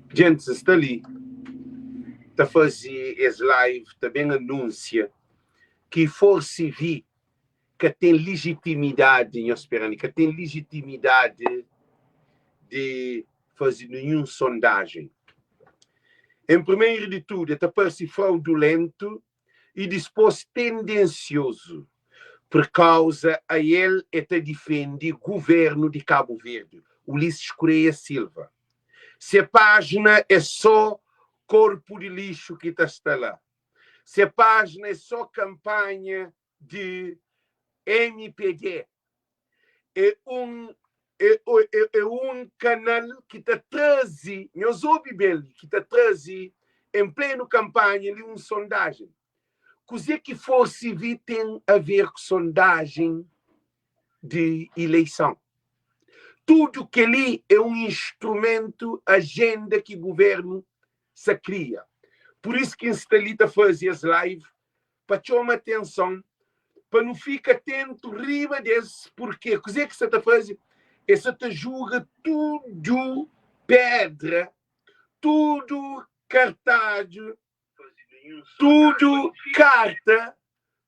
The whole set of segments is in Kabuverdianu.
Djentis sta li ta faze es live ta ben anunsia ki Forcivi ka ten lijitimidadi, nhos spera li, ka ten lijitimidadi di faze ninhun sondajen. En primeru di tudu, e ta parse fraudulentu i dispos tendensiozu, pur kauza a el e ta difende guvernu di Kabu Verdi, Ulisses Correia Silva. Se pájina é só korpu di lixu ki ta sta la. Se pájina é só kanpanha di mpd. É un é é un kanal ki ta traze, nhos obi ben li, ki ta traze en plenu kanpanha li un sondajen. Kuzê ki Forcivi ten a ver ku sondajen di ileison? Tudu kel-li é un instrumentu, ajenda ki guvernu sa kria. Pur isu ki N sta li ta faze es live pa txoma atenson, pa nu fika atentu riba des, purke kuzê ki sa ta faze? Es sa ta juga tudu pedra, tudu kartadju, tudu karta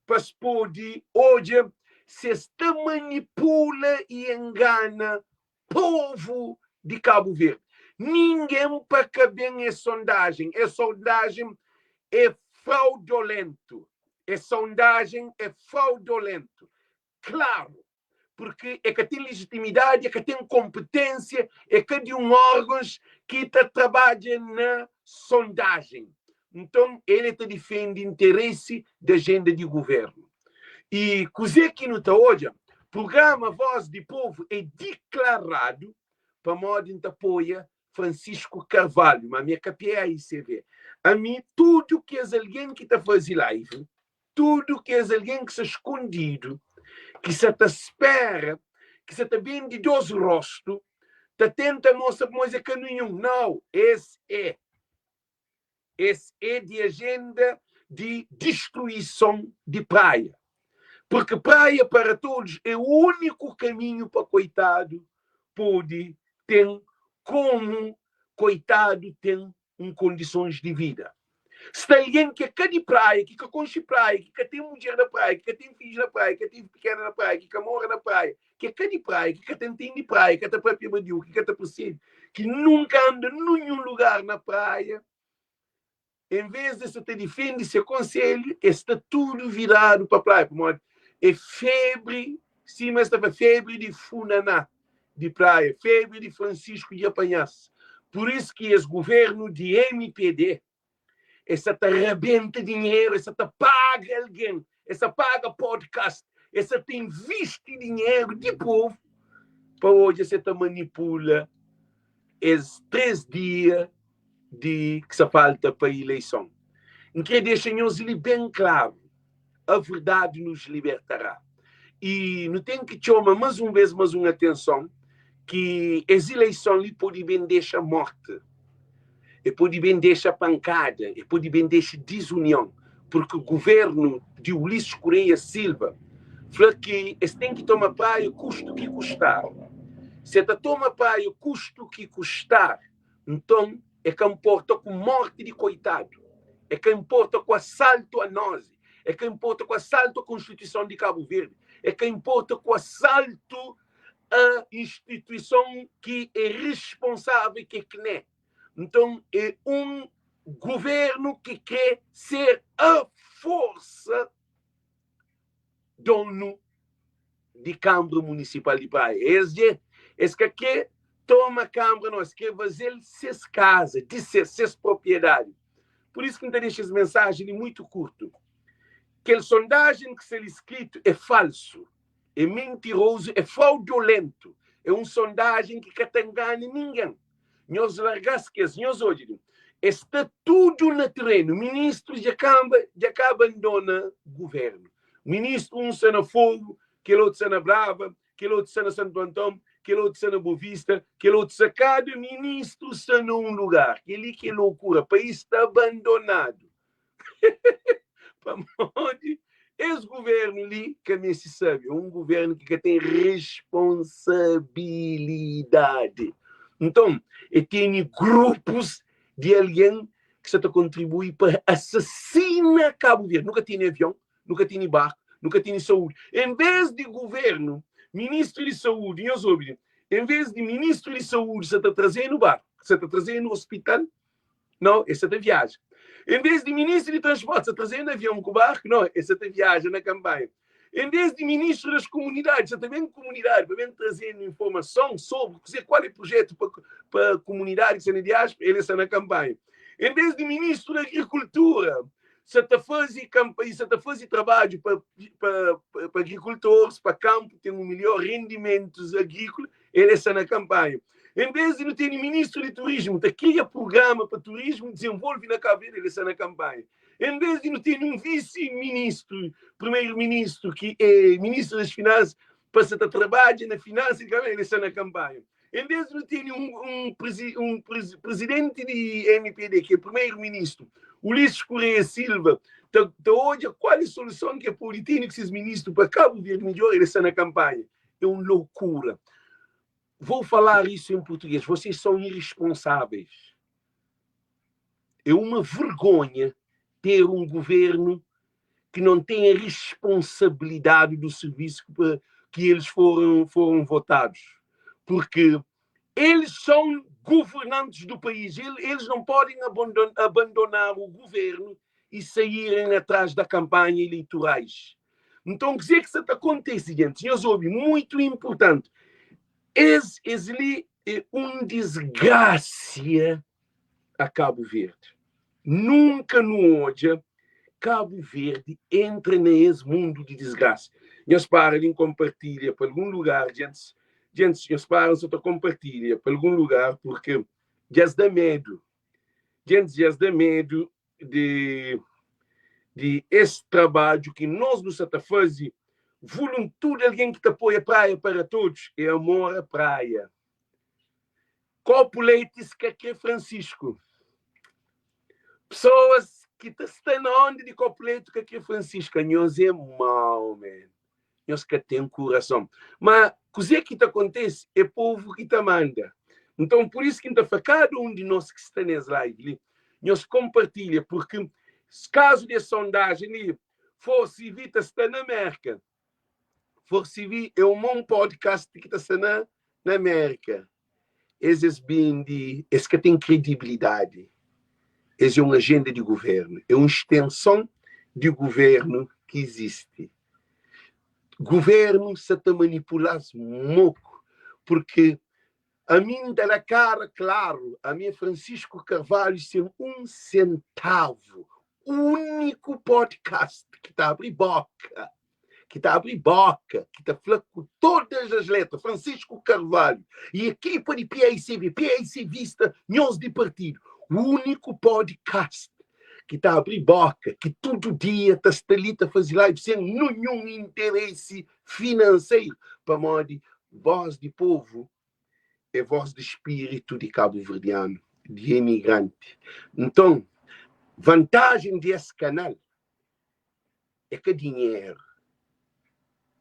pa es pode odja si es ta manipula i engana povu di Kabu Verdi. Ningen pa ka ben es sondajen. Es sondajen é fraudolentu. Es sondajen é fraudolentu. Klaru, purki e ka ten lijitimidadi, e ka ten konpetensia, e ka di un orgons ki ta trabadja na sondajen. Nton, el e ta difende interesi di ajenda di guvernu. I kuze ki nu ta odja? Prugrama Voz di Povu é diklaradu pamodi N ta apoia Francisco Carvalho, ma mi é ka PAICV. Ami, tudu kes algen ki ta faze live, tudu kes algen ki sta skondidu, ki sa ta spera, ki sa ta bende dos rostu, ta tenta mostra pamodi es é ka ninhun. Nau, es é. Es é di ajenda di distruison di Praia. Purki Praia para todos é úniku kaminhu pa koitadu pode ten komu koitadu ten un kondisons di vida. Sta algen ki é ka di Praia, ki ka konxe Praia, ki ka ten mudjer na Praia, ki ka ten fidju na Praia, ki ka ten pikena na Praia, ki ka mora na Praia, ki é ka di Praia, ki ka ta ntende Praia, ki ka ta papia badiu, ki ka ta persebe, ki nunka anda nunhun lugar na Praia, en vez de sa ta difende se konselhu, es sta tudu viradu pa Praia, pamodi é febri, sima es ta fla, febri di funaná di Praia, febri di Francisco dja panha-s. Pur isu ki es guvernu di mpd, Es sa ta rabenta dinheru, es sa ta paga algen, es sa paga podcast, es sa ta invisti dinheru di povu pa odja se ta manipula es 3 dia di ki sa falta pa ileison. N kre dexa nhos li ben klaru, a verdade nos libertará. I nu ten ki txoma mas un vez mas un atenson ki es ileison li pode ben dexa morte, e pode ben dexa pankada, e pode ben dexa dizunion, purki guvernu di Ulisses Correia Silva fla ki es ten ki toma Praia kustu ki kustar. Se ta toma Praia kustu ki kustar, nton e ka nporta ku morti di koitadu, e ka nporta ku asaltu a nozi, e ka nporta ku asaltu a konstituison di Kabu Verdi, e ka nporta ku asaltu a instituison ki e risponsavel ki e kne. Nton e un guvernu ki kre ser a forsa donu di Kanbra Munisipal di Praia. Es dje, es ka kre toma kanbra no, es kre faze-l ses kaza, di ses, ses propriedadi. Pur isu ki N ta dexa es mensajen li muitu kurtu. Kel sondajen ki sta li skritu é falsu, é mentirozu, é fraudulentu, é un sondajen ki ka ta ngana ningen. Nhos larga-s kes, nhos odja li, es sta tudu na terenu. Ministrus dja kamba, dja ka abandona guvernu. Ministru un sta na Fogu, kel otu sta na Brava, kel otu sta na Santu Anton, kel otu sta na Bovista, kel otu sta. Kada ministru sta na un lugar. Kel-li ki é lokura. País sta abandonadu. Pamodi es guvernu li ka meste sabe, é un guvernu ki ka ten responsabilidadi. Nton, e tene grupus. Di algen ki sa ta kontribui pa asasina Kabu Verdi. Nu ka tene avion, nu ka tene barku, nu ka tene saúdi. En bes di guvernu, ministru di saúdi, nhos obi li, en bes di ministru di saúdi sa ta traze-nu barku, sa ta traze-nu ospital, nau, el sa ta viaja. En bes di ministru di transporti sa traze-nu avion ku barku, nau, el sa ta viaja na kanpanha. En bes di ministru das komunidadi sa ta ben komunidadi pa ben traze-nu informason sobri kuzê, kual é projetu pa pa komunidadi ki sta na diáspora, el sta na kanpanha. En bes di ministru da agrikultura sa ta faze kanpanha, sa ta faze trabadju pa pa pa agrikultoris, pa kanpu ten un melhor rendimentus agríkola, el sta na kanpanha. En bes di nu tene ministru di turismu ta kria prugrama pa turismu dizenvolve na Kabu Verdi, el sta na kanpanha. En bes di nu tene un visi-ministru, primeru-ministru ki é ministru das finanças, pa sa ta trabadja na finança di Kabu Verdi, el sta na kanpanha. En bes di nu tene un, un, presi, un presi, presidenti di MPD, ki é primeru-ministru, Ulisses Correia Silva, ta, ta odja kual é soluson ki el pode tene ku ses ministru pa Kabu Verdi midjora, el sta na kanpanha. É un loucura. Vou falar isso em português, vocês são irresponsáveis. É uma vergonha ter um governo que não tem a responsabilidade do serviço que, que eles foram, foram votados. Porque eles são governantes do país, eles não podem abandonar o governo e saírem atrás da campanha eleitorais. Então, o que é que está acontecendo, gente? Senhores, ouve, muito importante. Esse, esse ali é um desgraça a Cabo Verde. Nunka nu odja Cabo Verde entra na es mundu di disgrasa. Nhos para li nkompartilha pa algun lugar djentis, djentis nhos para nsa ta kompartilha pa algun lugar porque dja-s da medu, djentis dja-s da medu di di es trabadju ki nos nu sa ta faze vulun tudu algen ki ta apoia Praia para Todos é amor a praia. Kopu leiti si ka kre Francisco. Pessoas ki ta sta na onda di kopu leiti ka kre Francisco. Anhos é mau man. Nhos ka ten kurason. Ma kuze ki ta kontese é povu ki ta manda. Nton pur isu ki N ta fla kada un di nos ki sta nes live li, nhos konpartilha purki kazu di es sondajen li for CV ta sta na Merka. Forsivi é un mon podcast ki ta sta na na Amérika. Es es bindi, es ka ten kredibilidadi. Es é un ajenda di guvernu, é un stenson di guvernu ki izisti. Guvernu sa ta manipula-s moku, purki ami N ta da kara klaru, ami é Francisco Carvalho sen un sentavu, úniku podcast ki ta abri boka ki ta abri boka, ki ta fla ku todas as letras, Francisco Carvalho e ekipa di PAICV, PAICVista, nhos di partidu, úniku podcast ki ta abri boka, ki tudu dia ta sta li ta faze live sen ninhun interesi finanseru, pamodi voz di povu é voz di spiritu di kabuverdianu, di emigranti. Nton, vantajen di es kanal é ka dinheru,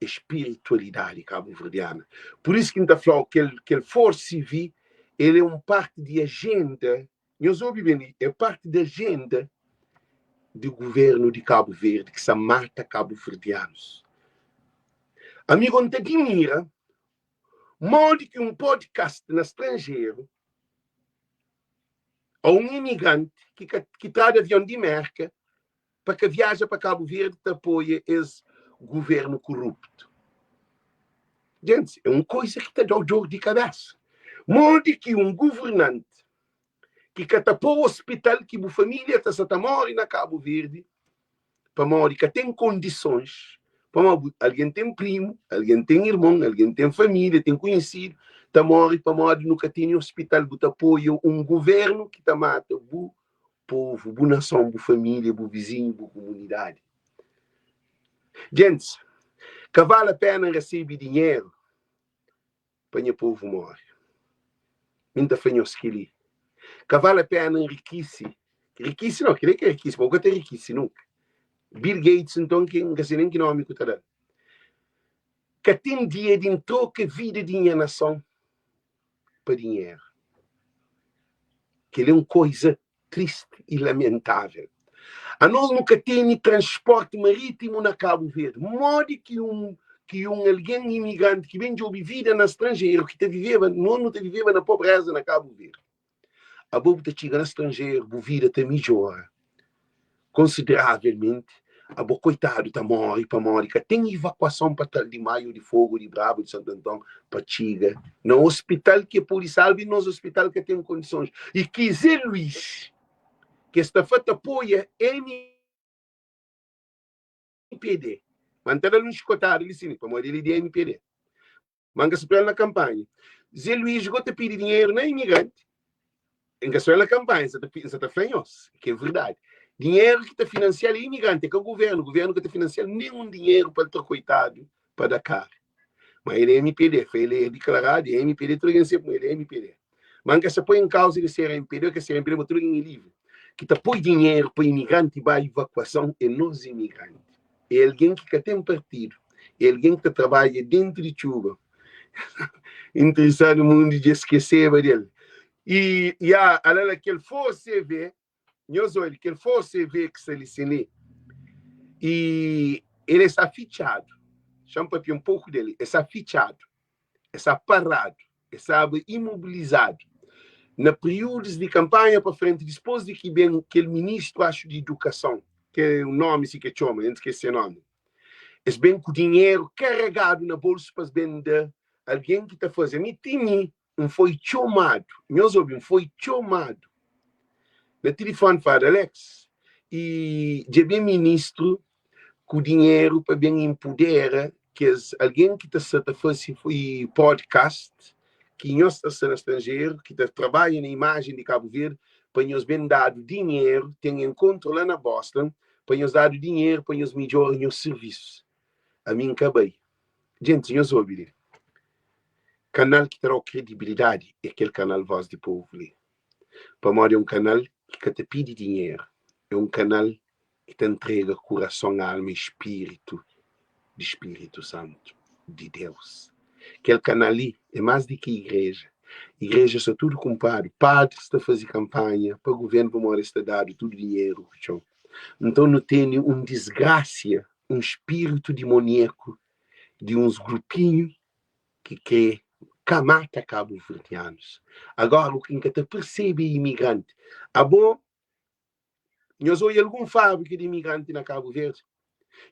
é spiritualidadi kabuverdiana. Pur isu ki N ta fla-u kel kel Force-V, el é un parti di ajenda, nhos obi ben li, é parti di ajenda di guvernu di Kabu Verdi ki sa mata kabuverdianus. Ami go N ta dimira modi ki un podcast na stranjeru a un imigranti ki ka ki tra di avion di Merka pa ka viaja pa Kabu Verdi ta apoia es guvernu kuruptu. Gentis, é un koiza ki ta da-u dor di kabesa. Modi ki un guvernanti ki ka ta pô ospital ki bu família ta sa ta móre na Kabu Verdi pamodi ka ten kondisons, pamodi algen ten primu, algen ten irmon, algen ten família, ten konhisidu, ta móre pamodi nu ka tene ospital, bu ta apoia un guvernu ki ta mata bu povu, bu nason, bu família, bu vizinhu, bu kumunidadi. Gentis, ka vale a pena resebe dinheru pa nha povu móre. Mi N ta fla nhos kel-li, ka vale a pena nrikise, rikise nau, kel-li é ka rikise, bo ka ta rikise nunka. Bill Gates, nton, ki N ka se nen ki nómi ku ta da-l. Ka ten dia di N troka vida di nha nason pa dinheru. Kel-li é un koiza. Tristi i lamentável. Anos nu ka tene transporti marítimu na Kabu Verdi. Modi ki un ki un algen imigranti ki ben djobe vida na stranjeru, ki ta viveba, nos nu ta viveba na pobreza na Kabu Verdi. Abo bu ta txiga na stranjeru, bu vida ta midjora konsideravelmenti, abo koitadu ta móre pamodi ka ten ivakuason pa tra-l di Maio, di Fogo, di Brava, di Santo Anton pa txiga na ospital ki e pode salva i nos ospital ka ten kondisons. I ki Zé Luís ki es ta fa ta apoia MPD, ma N ta da-l un xikotada li sin pamodi el é di MPD. Ma N ka spera-l na kanpanha. Zé Luís go ta pidi dinheru na imigranti. N ka spera-l na kanpanha, N sa ta N sa ta fla nhos ki é verdadi. Dinheru ki ta finansia-l é imigranti, é ka guvernu. Guvernu ka ta finansia-l nenhun dinheru pa el tra koitadu pa da kara. Ma el é MPD, fla el é diklaradu, é MPD, tudu algen sabe ma el é MPD. Ma N ka sa poi en kauza di ser MPD ô ka ser MPD, ma tudu algen é livri. Ki ta poi dinheru pa imigranti ba ivakuason é nos imigranti. É algen ki ka ten partidu, é algen ki ta trabadja dentu di txuba. Interesadu mundu dja skeseba del. I ya, ala la kel forse ve, nhos odja, kel forse ve ki sta li sin li, i el e sta fitxadu. Xa-m papia un poku del. E sta fitxadu, e sta paradu. E staba imobilizadu na periúdus di kanpanha pa frenti, dispôs di ki ben kel ministru, axu, di idukason, ki é un nómi si ki e txoma, N skese se nómi, es ben ku dinheru karegadu na bolsu pa es ben da algen ki ta faze. Ami ti mi N foi txomadu, nhos obi, N foi txomadu na tilifoni, fladu, Alex, i dja ben ministru ku dinheru pa ben inpudera kes algen ki ta sta ta fase podcast ki nhos ta sta na stranjeru ki ta trabadja na imajen di Kabu Verdi pa nhos ben dadu dinheru ten enkontru la na Boston pa nhos dadu dinheru pa nhos midjora nhos sirvisus ami N ka bai djenti nhos obi li kanal ki ta dau kredibilidadi é kel kanal Voz di Povu li pamodi é un kanal ki ka ta pidi dinheru é un kanal ki ta ntrega kurason, alma i spiritu di Spiritu Santu di Deus. Kel kanal li é más di ki igreja. Igreja sta tudu kunpadu, padris ta faze kanpanha pa guvernu pamodi es ta dadu tudu dinheru ku txon. Nton nu tene un disgrasia, un spiritu dimoniaku di uns grupinhu ki kre ka mata kabuverdianus. Agora, u ki N ka ta persebe é imigranti. Abo Nhos odja algun fábrika di imigranti na Kabu Verdi?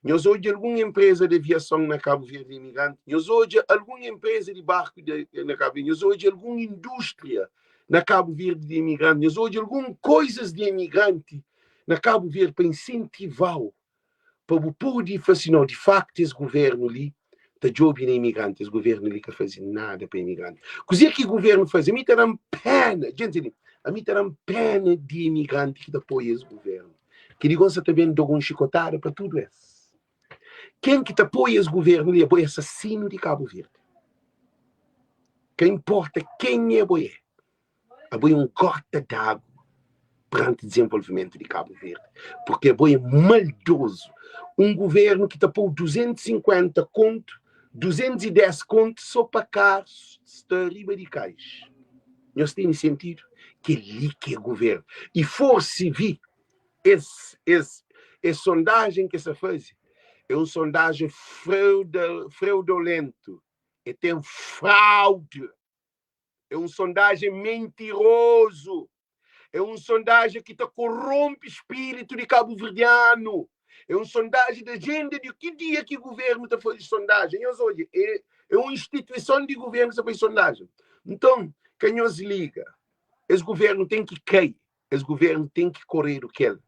Nhos odja algun enpreza di aviason na Kabu Verdi di imigranti? Nhos odja algun enpreza di barku na Kabu Verdi? Nhos odja algun indústria na Kabu Verdi di imigranti? Nhos odja algun koizas di imigranti na Kabu Verdi pa insentiva-u pa bu pode fla si nau, di faktu es guvernu li ta djobe na imigranti, es guvernu li ka faze nada pa imigranti. Kuzê ki guvernu faze? Ami ta da-m pena, djenti li, ami ta da-m pena di imigranti ki ta apoia es guvernu. Kel-li gosi sa ta ben da-u un xikotada pa tudu es. Ken ki ta apoia es guvernu li, abo é asasinu di Kabu Verdi. Ka inporta kenha abo é. Abo é un gota d'agu peranti dizenvolvimentu di Kabu Verdi, purki abo é maldozu. Un guvernu ki ta pô-u 250 kontu, 210 kontu so pa karus sta riba di kais. Nhos tene sentidu? Kel-li ki é guvernu. I forsi vi es es es sondajen ki es ta faze é un sondajen freudolentu, e ten fraude. É un sondajen mentirozu. É un sondajen ki ta koronpe spiritu di kabuverdianu. É un sondajen di ajenda di ki dia ki guvernu ta faze sondajen. Nhos odja, é, é un instituison di guvernu ki ta faze sondajen. Nton, ka nhos liga. Es guvernu ten ki kai. Es guvernu ten ki koredu kel.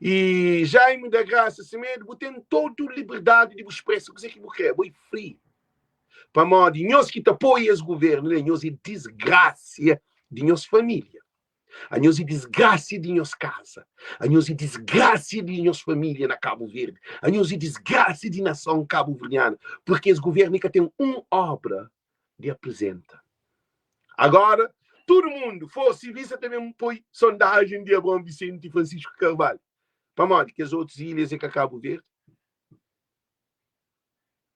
I Jaime da Graça Semedo, bu ten todu liberdadi di bu spresa kuzê ki bu kre. Abo é free. Pamodi nhos ki ta apoia es guvernu li, nhos é disgrasia di nhos familia. Anhos é disgrasia di nhos kaza. Anhos é disgrasia di nhos familia na Kabu Verdi. Anhos é disgrasia di nason kabuverdianu. Purki es guvernu ka ten un obra di aprizenta. Agora, tudu mundu, forsi vista ta ben poi sondajen di Abraão Vicente e Francisco Carvalho. Pamodi kes otus ilhas é ka Kabu Verdi?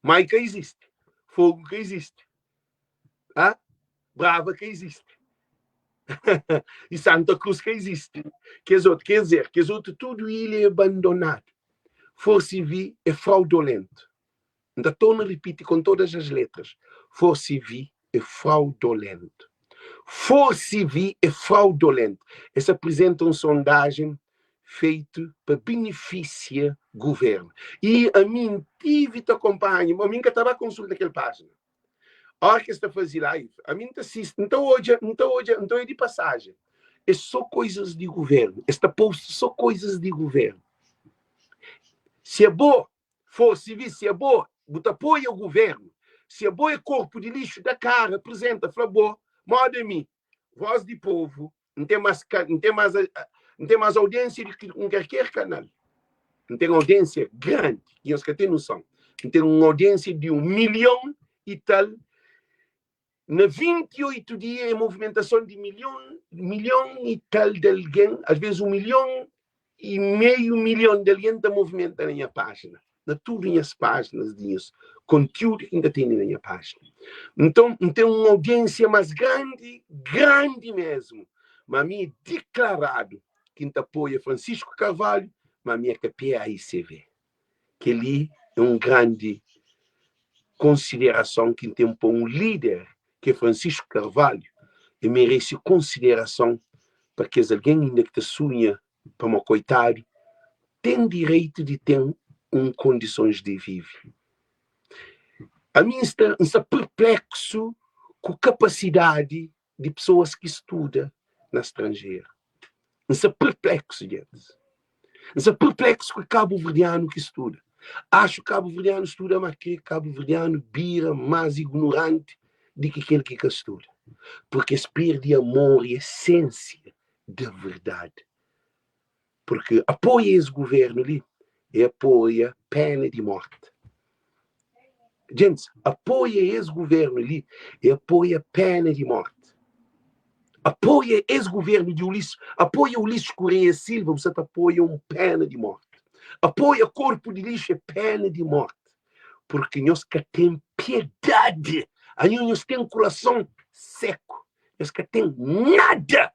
Mai ka izisti, Fogu ka izisti, ah? Brava ka izisti. I Santa Cruz ka izisti. Kes otu, ker dizer, kes otu tudu ilha é bandonadu. Forsivi é fraudolentu. N ta torna ripiti com todas as letras, Forsivi é fraudolentu. Forsivi é fraudolentu. Es aprizenta un sondajen feitu pa benefisia guvernu. I ami N tivi ta konpanha, ami N ka ta ba konsulta kel pajina. Ora ki es ta faze live, ami N ta sisti, N ta odja, N ta odja, N ta odja di pasajen. É so koizas di guvernu. Es ta posta so koizas di guvernu. Si abo for sivi, si abo bu ta apoia guvernu, si abo é korpu di lixu, da kara, aprizenta, fla bo, moda mi, voz di povu, N ten mas N ten mas N ten mas audiênsia di ki un kalker kanal. N ten audiênsia grandi, ki nhos ka ten noson. N ten un audiênsia di un milhon i tal na 28 dia é movimentason di milhon, milhon i tal di algen, às vezes un milhon i meiu milhon di algen ta movimenta na nha pájina, na tudu nhas pájinas di nhas kontiúdu ki N ta tene na nha pájina. Nton, N ten un audiênsia más grandi, grandi mésmu. Má mi é diklaradu ki N ta apoia Francisco Carvalho, má mi é ka PAICV. Kel-li é un grandi konsiderason ki N ten pa un líder ki é Francisco Carvalho. E merese konsiderason pa kes algen inda ki ta sunha pamo koitadu ten direitu di ten un kondisons di vive. Ami N sta N sta perpleksu ku kapasidadi di pesoas ki studa na stranjeru. N sta perpleksu, gentis. N sta perpleksu ku kabuverdianu ki studa. Axu kabuverdianu studa ma kre kabuverdianu bira más ignoranti di ki kel ki ka studa. Purki es perde amor i esensia da verdadi. Purki apoia es guvernu li é apoia pena di morti. Gentis, apoia es guvernu li é apoia pena di morti. Apoia es guvernu di Ulisses, apoia Ulisses Correia Silva, bu sa ta apoia un pena di morti. Apoia korpu di lixu é pena di morti. Purki nhos ka ten piedadi. Anho nhos ten kurason seku. Nhos ka ten nada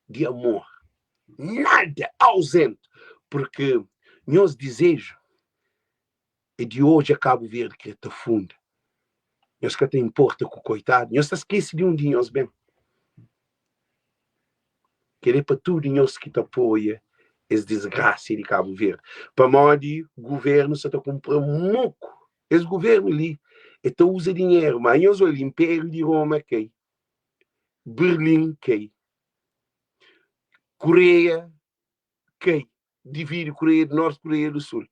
di amor. Nada, ausente. Purki nhos dizeju é di odja Kabu Verdi kre ta funda. Nhos ka ta inporta ku koitadu. Nhos ta skese di undi nhos ben. Kel-li é pa tudu nhos ki ta apoia es disgrasia di Kabu Verdi. Pamodi guvernu sa ta kunpra moku. Es guvernu li e ta uza dinheru, ma nhos odja Inpériu di Roma kai, Berlin kai, Koreia kai, dividi Koreia do Norte, Koreia do Sul.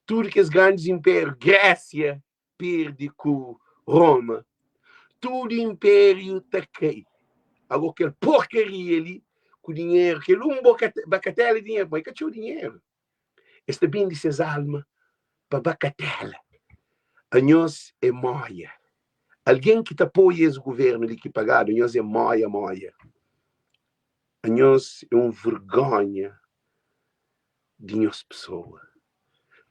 Tudu kes grandis inpériu, Grésia perde ku Roma. Tudu inpériu ta kai. Ago kel porkaria li ku dinheru, kel un bakatela di dinheru, ma i ka txeu dinheru. Es ta bende ses alma pa bakatela. Anhos é moia. Algen ki ta apoia es guvernu li ki pagadu, anhos é moia moia. Anhos é un vergonha di nhos pesoa.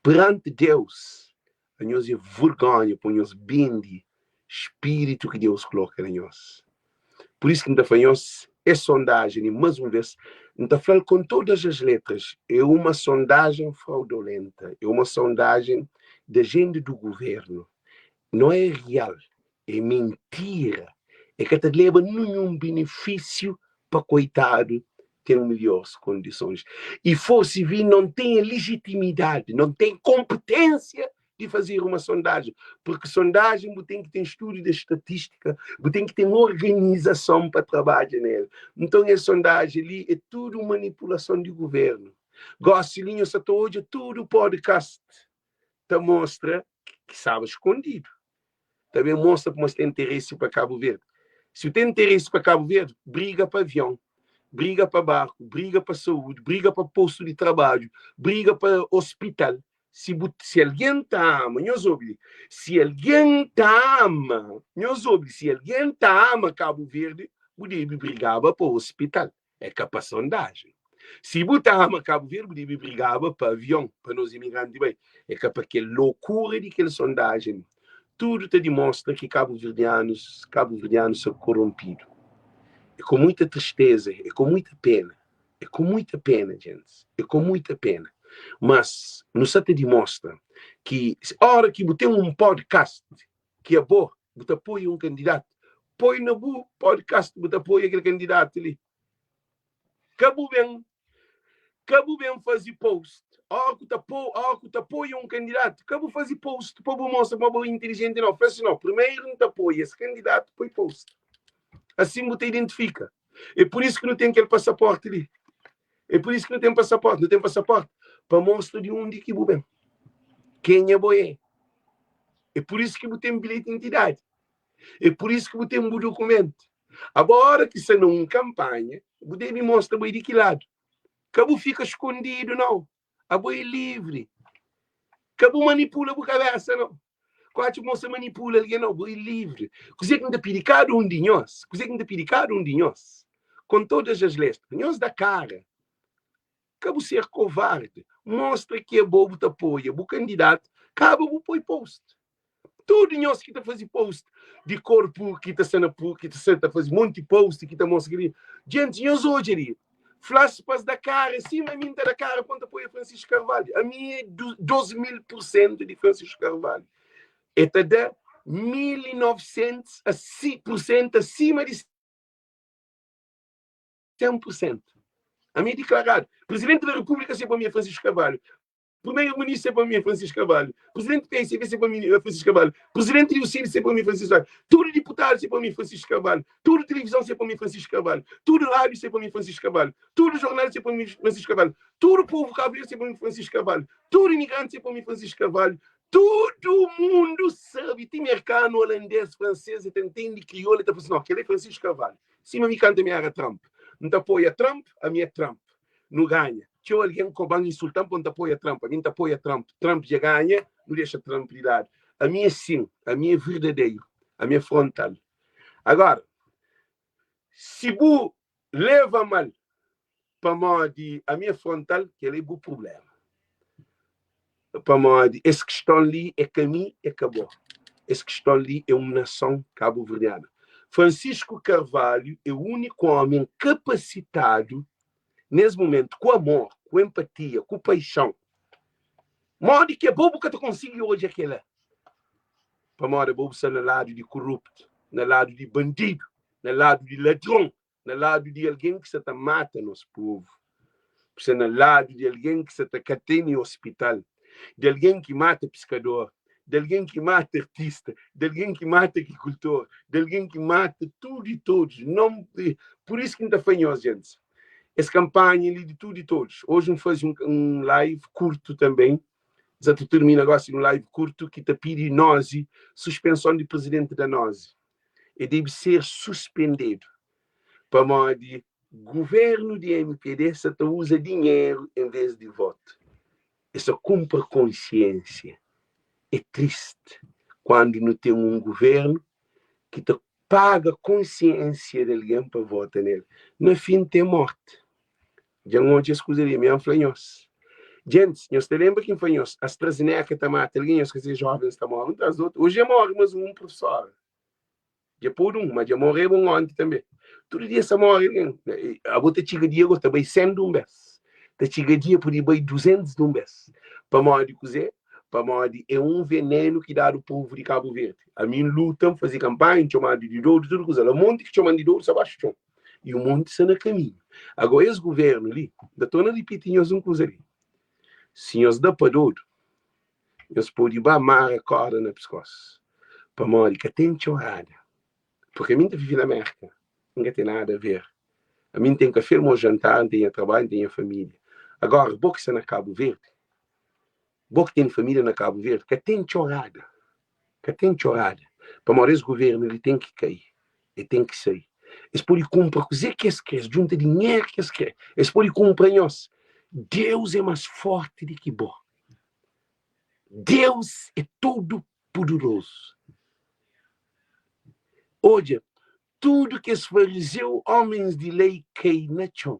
Peranti Deus, anhos é vergonha pa nhos bende spiritu ki Deus koloka na nhos. Pur isu ki N ta fla nhos, es sondajen li, mas un vez, N ta fla-l kon todas as letras, é uma sondajen fraudolenta, é uma sondajen da jende do guvernu. Não é real, é mentira, é ka ta leba ninhun benefísiu pa koitadu ten melhores kondisons. E forse vi não tem a legitimidade, não tem competência de fazer uma sondagem, porque sondagem bu tem que ter estudo de estatística, bu tem que ter organização para trabalhar nele. Então es sondagem li é tudo manipulação de governo. Gosi li nhos sa ta odja tudo podcast ta mostra ki staba skondidu. Ta ben mostra kuma es ten interesi pa Kabu Verdi. Si bu ten interesi pa Kabu Verdi, briga pa avion, briga pa barku, briga pa saúdi, briga pa postu di trabadju, briga pa ospital. Si bu, si algen ta ama, nhos obi li, si algen ta ama, nhos obi li, si algen ta ama Kabu Verdi, bu debe brigaba pa ospital. É ka pa sondajen. Si bu ta ama Kabu Verdi, bu debe brigaba pa avion, pa nos imigranti bai. É ka pa kel lokura di kel sondajen. Tudu ta dimostra ki kabuverdianus, kabuverdianus sa koronpidu. É ku muita tristeza, é ku muita pena, é ku muita pena, gentis, é ku muita pena. Mas nu sa ta dimostra ki ora ki bu ten un podcast ki abo bu ta apoia un kandidatu, poi na bu podcast bu ta apoia kel kandidatu li. Ka bu ben, ka bu ben faze post ora ku ta po, ora ku ta apoia un kandidatu, ka bu faze post pa bu mostra ma bo é inteligenti nau. Fla si, nau, primeru N ta apoia es kandidatu, poi post. Asin bu ta identifika. É pur isu ki nu ten kel pasaporti li. É pur isu ki nu ten pasaporti. Nu ten pasaporti pa mostra di undi ki bu ben, kenha bo é. É pur isu ki bu ten bilheti di identidadi. É pur isu ki bu ten bu dukumentu. Abo ora ki sta na un kanpanha, bu debe mostra bo é di ki ladu. Ka bu fika skondidu nau. Abo é livri. Ka bu manipula bu kabésa nau. Ku atxa ma bu sta manipula algen nau. Bo é livri. Kuzê ki N ta pidi kada un di nhos, kuzê ki N ta pidi kada un di nhos, kon todas as letras, nhos da kara. Ka bu ser kovardi. Mostra ki abo bu ta apoia bu kandidatu, kaba bu poi post. Tudu nhos ki ta faze post di korpu ki ta sta na ki ta sta ta faze monti post ki ta mostra kel-li. Gentis, nhos odja li, fla-s pa es da kara sima mi N ta da kara pa N ta apoia Francisco Carvalho. Ami é 2000 pur sentu di Francisco Carvalho. E ta da 1900 pur sentu asima di 100 pur sentu. Ami é diklaradu. Presidenti da Repúblika se pa mi é Francisco Carvalho. Primeiro-Ministro é pa mi é Francisco Carvalho. Presidente do PSB é pa mi é Francisco Carvalho. Presidente do UCID é pa mi Francisco Carvalho. Tudo deputado é pa mi Francisco Carvalho. Tudo televisão é pa mi Francisco Carvalho. Tudo rádio é pa mi Francisco Carvalho. Tudo jornal é pa mi Francisco Carvalho. Tudo povo cabo é pa mi Francisco Carvalho. Tudo imigrante é pa mi Francisco Carvalho. Tudo mundo sabe, ti mercano, holandês, francês, e entende crioulo, e ta fala assim, não, aquele é Francisco Carvalho. Sima mi canta mi era Trump. N ta apoia Trump, a mi é Trump. Nu ganha. Txeu algen koba-m, insulta-m pa N ta apoia Trump. Ami N ta apoia Trump. Trump dja ganha, nu dexa Trump di ladu. Ami é sin, ami é verdaderu, ami é frontal. Agora, si bu leva mal pamodi ami é frontal, kel-la é bu prubléma. Pamodi es kiston li é ka mi, é ka bo. Es kiston li é un nason kabuverdianu. Francisco Carvalho é úniku ómi kapasitadu nes mumentu, ku amor, ku empatia, ku paixon. Modi ki abo bu ka ta konsigi odja kela? Pamodi abo bu sta na ladu di kuruptu, na ladu di bandidu, na ladu di ladron, na ladu di algen ki sta ta mata nos povu, bu sta na ladu di algen ki sta ta ka tene ospital, di algen ki mata piskador, di algen ki mata artista, di algen ki mata agrikultor, di algen ki mata tudu i todos. Non, pur isu ki N ta fla nhos, gentis, es kanpanha li di tudu i todos. Oji N faze un, un live kurtu tanben, N sa ta tirmina gosi un live kurtu ki ta pidi nozi, suspenson di prizidenti da nozi. E debe ser suspendedu pamodi guvernu di mpd sa ta uza dinheru en ves di votu. Es sa kunpra konsiensia. É triste kuandu nu ten un guvernu ki ta paga konsiensia di algen pa vota nel. Na fin ten morti. Dja N odja es kuza li, mi N fla nhos. Gentis, nhos ta lenbra ki N fla nhos, AstraZeneca ta mata algen, nhos ka se jovens ta morre un tras di otu. Oji dja morre mas un profesora. Dja podu un, ma dja morreba un onti tanbe. Tudu dia sa morre algen. Abo ta txiga dia go ta bai 100 di un bes. Ta txiga dia pode bai 200 di un bes. Pamodi kuze? Pamodi é un venenu ki dadu povu di Kabu Verdi. Ami N luta, N faze kanpanha, N txomadu di dodu, tudu kuza la. Monti ki txoman di dodu sa baxu txon. I un monti sta na kaminhu. Agora es guvernu li, N ta torna ripiti nhos un kuza li. Si nhos da pa dodu, nhos pode ba mara korda na piskos. Pamodi ka ten txorada. Porque ami N ta vive na Merka, N ka ten nada a ver. Ami N ten kafé, almosu, jantar, N ten nha trabadju, N ten nha família. Agora, bo ki sta na Kabu Verdi, bo ki ten família na Kabu Verdi, ka ten txorada. Ka ten txorada. Pamodi es guvernu li ten ki kai, e ten ki sai. Es pode kunpra kuzê ki es kre, es djunta dinheru ki es kre, es pode kunpra nhos. Deus é más fórti di ki bo. Deus é tudu pudurozu. Odja, tudu kes farizeu, ómens di lei, kai na txon.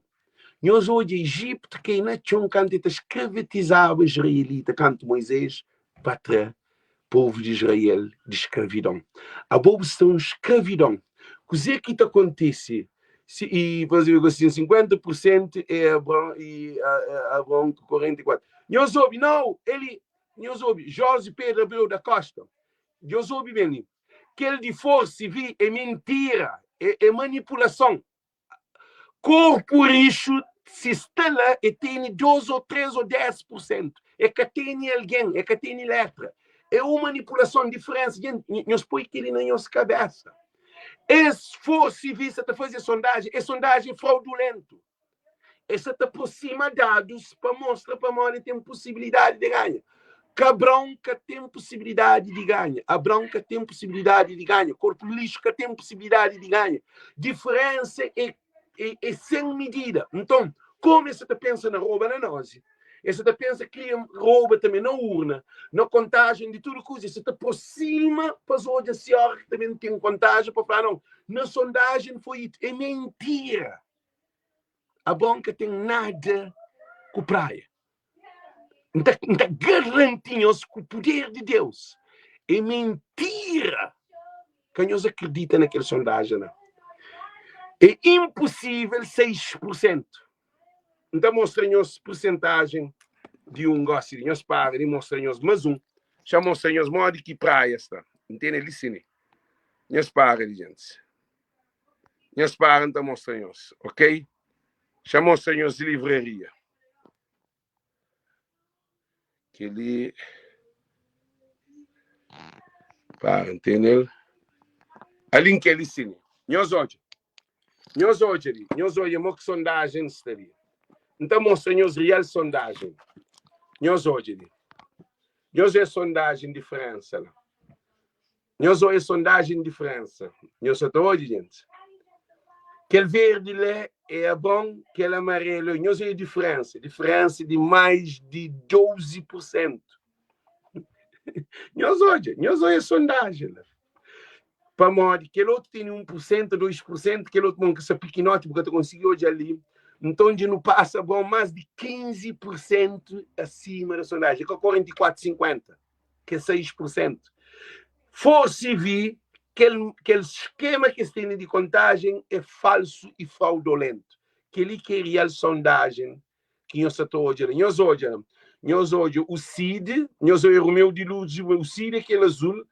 Nhos odja Ijiptu kai na txon kantu el ta skravatizaba israelita, kantu Moizés ba tra povu di Israel di skravidon. Abo bu sta un skravidon. Kuzê ki ta kontise? Si i faze gosi 50 pur sentu é Abraon i Abraon ku 44. Nhos obi, nau, eli, nhos obi, Jorge Pedro Abreu da Costa. Nhos obi ben li. Kel di forsi vi é mentira, é, é manipulason. Korpu rixu si sta la e tene 2 ou 3 ou 10%. E ka tene algen, e ka tene letra. É un manipulason, diferensa. Gente, nhos poi keli na nhos kabesa. Es forsi vi sa ta faze sondajen, es sondajen fraudulentu. Es sa ta aprosima dadus pa mostra pamodi ten posibilidadi di ganha. Kabrão ka ten posibilidadi di ganha. Abrão ka ten posibilidadi di ganha. Korpu lixu ka ten posibilidadi di ganha. Diferensa é, é, é sen medida. Nton, komu es sa ta pensa na roba na nos, es sa ta pensa kria roba tanbe na urna, na kontajen di tudu kuza, es sa ta aprosima pa es odja si ora ki ta ben ten kontajen pa fla, nau, na sondajen foi itu. É mentira. Abraon ka ten nada ku praia. N ta, N ta garanti nhos ku puder di Deus, é mentira. Ka nhos akredita na kel sondajen la. É inposível 6%. N ta mostra nhos persentajen di un gosi di nhos para di mostra nhos mas un. Xa mostra nhos modi ki praia sta. N tene li sini. Nhos para di gentis. Nhos para N ta mostra nhos, ok? Xa mostra nhos livraria. Kel-li para N tene el. Ali N kel-li sini. Nhos odja. Nhos odja li. Nhos odja mo ki sondajen sta li. N ta mostra nhos real sondajen. Nhos odja li. Nhos odja sondajen diferensa la. Nhos oia sondajen diferensa. Nhos sa ta odja, gentis? Kel verdi la é Abraon, kel amarelu é. Nhos oia diferensa. Diferensa di mais di 12 pur sentu. Nhos odja, nhos oia sondajen la. Pamodi kel otu tene 1 pur sentu, 2 pur sentu, kel otu mon ki sta pikinoti, bu ka ta konsigi odja li. Nton dja nu pasa Abraon mais di 15 pur sentu asima da sondajen. É ka 44, 50. ki é 6 pur sentu. Forsi vi kel kel skema ki es tene di kontajen é falsu i fraudolentu. Kel-li ki é real sondajen ki nhos sa ta odja la. Nhos odja la. Nhos odja o Cid, nhos odja Romeu di Lourdes, o Cid é kel azul,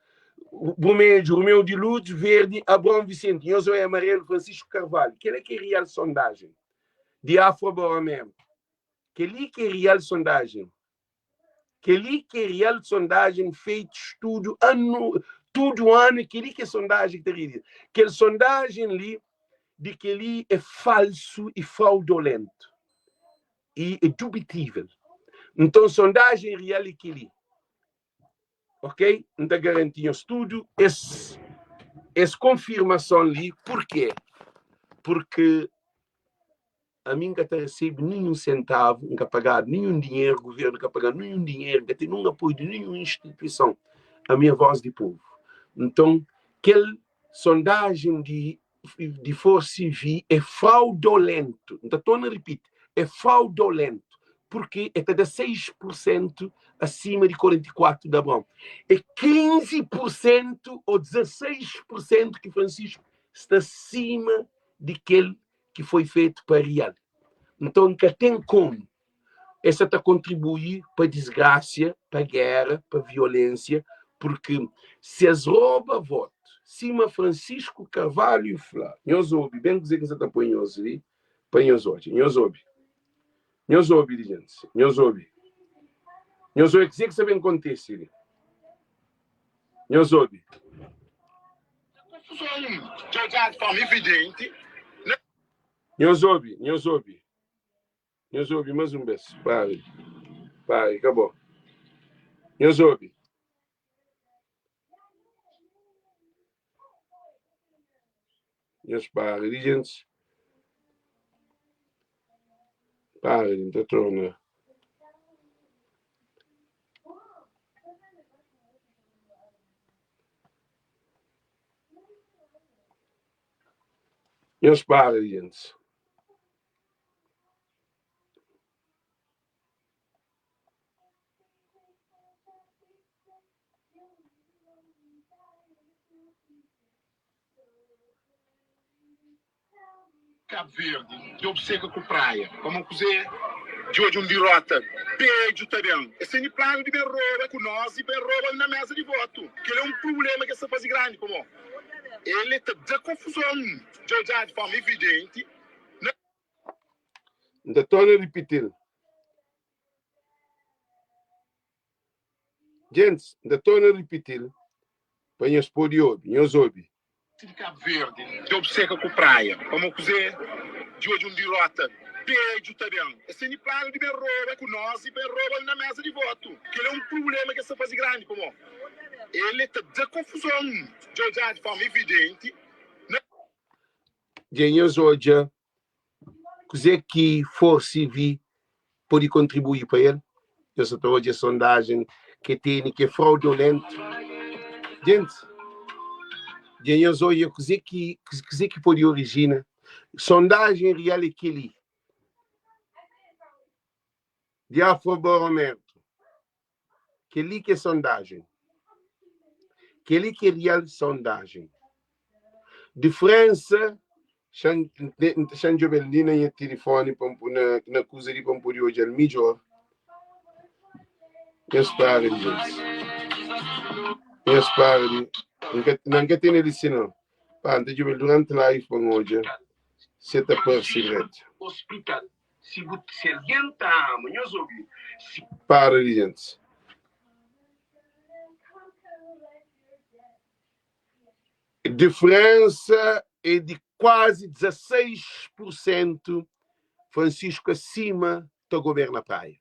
brumedju Romeu di Lourdes, verdi Abraão Vicente, nhos odja amarelu Francisco Carvalho. Kel-la ki é real sondajen di Afro Boromeo. Kel-li ki é real sondajen. Kel-li ki é real sondajen feito studu anu tudu anu kel-li ki é sondajen ki ta ridi. Kel sondajen li di kel-li é falsu i fraudolentu i é dubitível. Nton sondajen real é kel-li. Ok? N ta garanti nhos tudu es es konfirmason li. Purkê? Purki Ami N ka ta resebe ninhun sentavu, N ka pagadu ninhun dinheru, guvernu ka paga-m ninhun dinheru, N ka ten ninhun apoiu di ninhun instituison. Ami é vós di povu. Nton, kel sondajen di di Forcivi é fraudolentu. N ta torna ripiti, é fraudolentu, purki e ta da 6 pur sentu asima di 44 di Abraon. É 15 pur sentu ô 16 pur sentu ki Francisco sta asima di kel ki foi fetu pa real. Nton ka ten komu es sa ta kontribui pa disgrasia, pa gera, pa violensia, purki si es roba votu, sima Francisco Carvalho fla, nhos obi ben kuze ki N sa ta poi nhos li pa nhos odja, nhos obi, nhos obi li gentis, nhos obi, nhos obi kuze ki sa ben kontise li. Nhos obi. Nhos obi, nhos obi. Nhos obi más un bês. Pari, pari, kabô. Nhos obi. Nhos para di gentis. Para di N ta torna. Nhos para di gentis. Cabo Verde dja obseka ku Praia pamo kuze dja odja un dirota bedju ta ben es teni planu di ben roba ku nos i ben roba na mesa di votu kel é un prublema ki es ta fazi grandi pamo el e ta da konfuzon dja odjadu di forma evidenti na N ta torna ripiti-l. Gentis, N ta torna ripiti-l pa nhos pode obi. Nhos obi. Di Kabu Verdi dja obseka ku Praia pamo kuze di odja un dirota bedju ta ben. Es teni planu di ben roba ku nos i ben roba na mesa di votu. Kel é un prublema ki es ta fazi grandi pamo el e ta da konfuzon dja odjadu di forma evidenti na. Dja nhos odja Kuzê ki Force-V pode kontribui pa el? Nhos sa ta odja es sondajen ke tene ki é fraudulentu. Gentis, dja nhos odja kuzê ki kuzê ki pode orijina? Sondajen rial é kel-li di Afrobarométru. Kel-li ki é sondajen. Kel-li ki é rial sondajen. Diferensa, xa-m xa-m djobe-l li na nha tilifoni pa N na na kuza li pa N pode odja-l midjór. Nhos para di gentis. Nhos para di. N ka na N ka tene li si nau. Pa N ta djobe-l duranti live pa N odja si el ta parse dretu. Si bu si algen ta ama, nhos obi. Si. Para di gentis. Diferensa é di kuazi 16 pur sentu Francisco asima ta goberna Praia.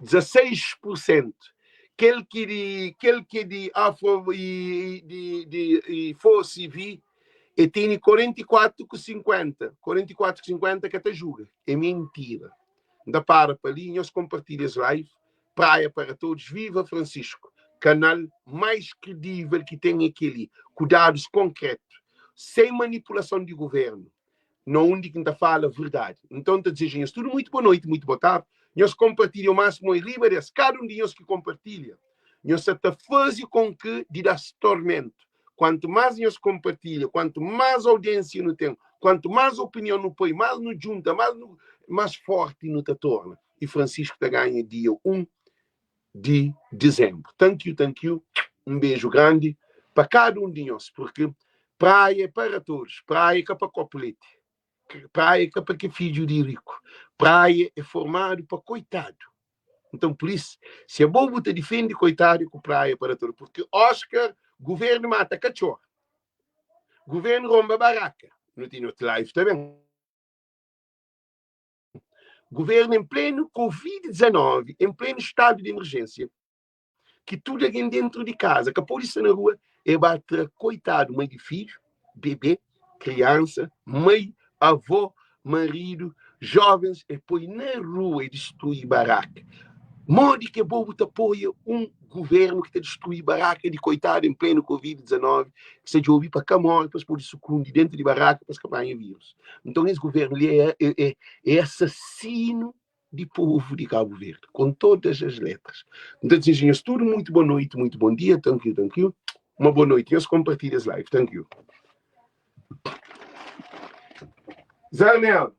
16 pur sentu kel ki di kel ki di afro i di di i forsi i vi e tene 44 ku 50 44 ku 50 ka ta juga é mentira N ta para pa li nhos konpartilha es live Praia para todos viva Francisco kanal mais kredível ki ten é keli ku dadus konkretu sem manipulason di governu na undi ki N ta fala verdadi. Nton, N ta dizeja nhos tudu muitu boa noiti, muitu boa tardi. Nhos konpartilha o másimu i riba des. Kada un di nhos ki konpartilha, nhos sa ta faze kon ki di das tormentu. Kuantu más nhos konpartilha, kuantu más audiênsia nu ten, kuantu más opinion nu poi, más nu djunta, más nu, más forti nu ta torna. I Francisco ta ganha dia 1 di dizembru. Thank you, thank you. Un beju grandi pa kada un di nhos, porque praia é para todos, praia é ka pa kopu leti, praia é ka pa ke fidju di riku, praia é formadu pa koitadu. Então, por isso, se abo bu ta difende koitadu ku praia para todos, porque Oscar, governo mata katxor, governo romba baraka, nu tene otu live também. Governo em pleno Covid 19, em pleno estado de emergência, ki tudo alguém dentro de casa, ka pode sta na rua, e ba tra coitado mãe de filho, bebê, criança, mãe, avó, marido, jovens, e põe na rua e destrui barraca. Modi ki abo bu ta apoia un governo ki ta destrui barraca di coitado em pleno Covid 19, ki sta djobe pa ka morre, pa es pode sukundi dentro di barraca pa es ka panha vírus. Nton es governo li é, é, é, é assassino di povo di Cabo Verde, com todas as letras. N ta deseja nhos tudo muito boa noite, muito bom dia, thank you, thank you. Uma boa noite. Nhos compartilha es live. Thank you. Zarnel.